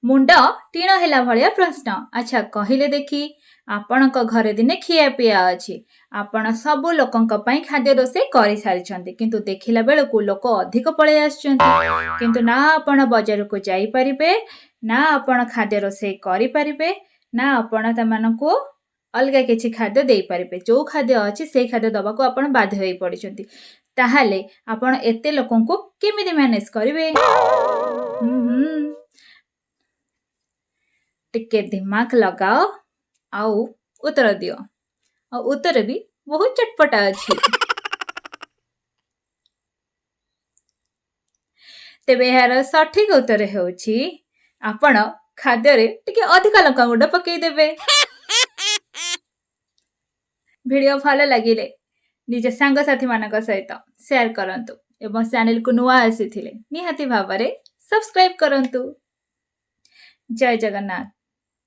ମୁଣ୍ଡ ଟିଣ ହେଲା ଭଳିଆ ପ୍ରଶ୍ନ। ଆଚ୍ଛା, କହିଲେ ଦେଖି, ଆପଣଙ୍କ ଘରେ ଦିନେ ଖିଆପିଆ ଅଛି। ଆପଣ ସବୁ ଲୋକଙ୍କ ପାଇଁ ଖାଦ୍ୟ ରୋଷେଇ କରିସାରିଛନ୍ତି, କିନ୍ତୁ ଦେଖିଲା ବେଳକୁ ଲୋକ ଅଧିକ ପଳେଇ ଆସିଛନ୍ତି। କିନ୍ତୁ ନା ଆପଣ ବଜାରକୁ ଯାଇପାରିବେ, ନା ଆପଣ ଖାଦ୍ୟ ରୋଷେଇ କରିପାରିବେ, ନା ଆପଣ ସେମାନଙ୍କୁ ଅଲଗା କିଛି ଖାଦ୍ୟ ଦେଇପାରିବେ। ଯେଉଁ ଖାଦ୍ୟ ଅଛି, ସେଇ ଖାଦ୍ୟ ଦେବାକୁ ଆପଣ ବାଧ୍ୟ ହେଇ ପଡ଼ିଛନ୍ତି। ତାହେଲେ ଆପଣ ଏତେ ଲୋକଙ୍କୁ କେମିତି ମ୍ୟାନେଜ କରିବେ? ହୁଁ ହୁଁ ଟିକେ ଦିମାଗ ଲଗାଅ ଆଉ ଉତ୍ତର ଦିଅ। ଆଉ ଉତ୍ତର ବି ବହୁତ ଚଟପଟା ଅଛି। ତେବେ ଏହାର ସଠିକ ଉତ୍ତର ହେଉଛି, ଆପଣ ଖାଦ୍ୟରେ ଟିକେ ଅଧିକ ଲଙ୍କାଗୁଣ୍ଡ ପକେଇଦେବେ। ଭିଡ଼ିଓ ଭଲ ଲାଗିଲେ ନିଜ ସାଙ୍ଗସାଥିମାନଙ୍କ ସହିତ ସେୟାର କରନ୍ତୁ ଏବଂ ଚ୍ୟାନେଲକୁ ନୂଆ ଆସିଥିଲେ ନିହାତି ଭାବରେ ସବସ୍କ୍ରାଇବ୍ କରନ୍ତୁ। ଜୟ ଜଗନ୍ନାଥ।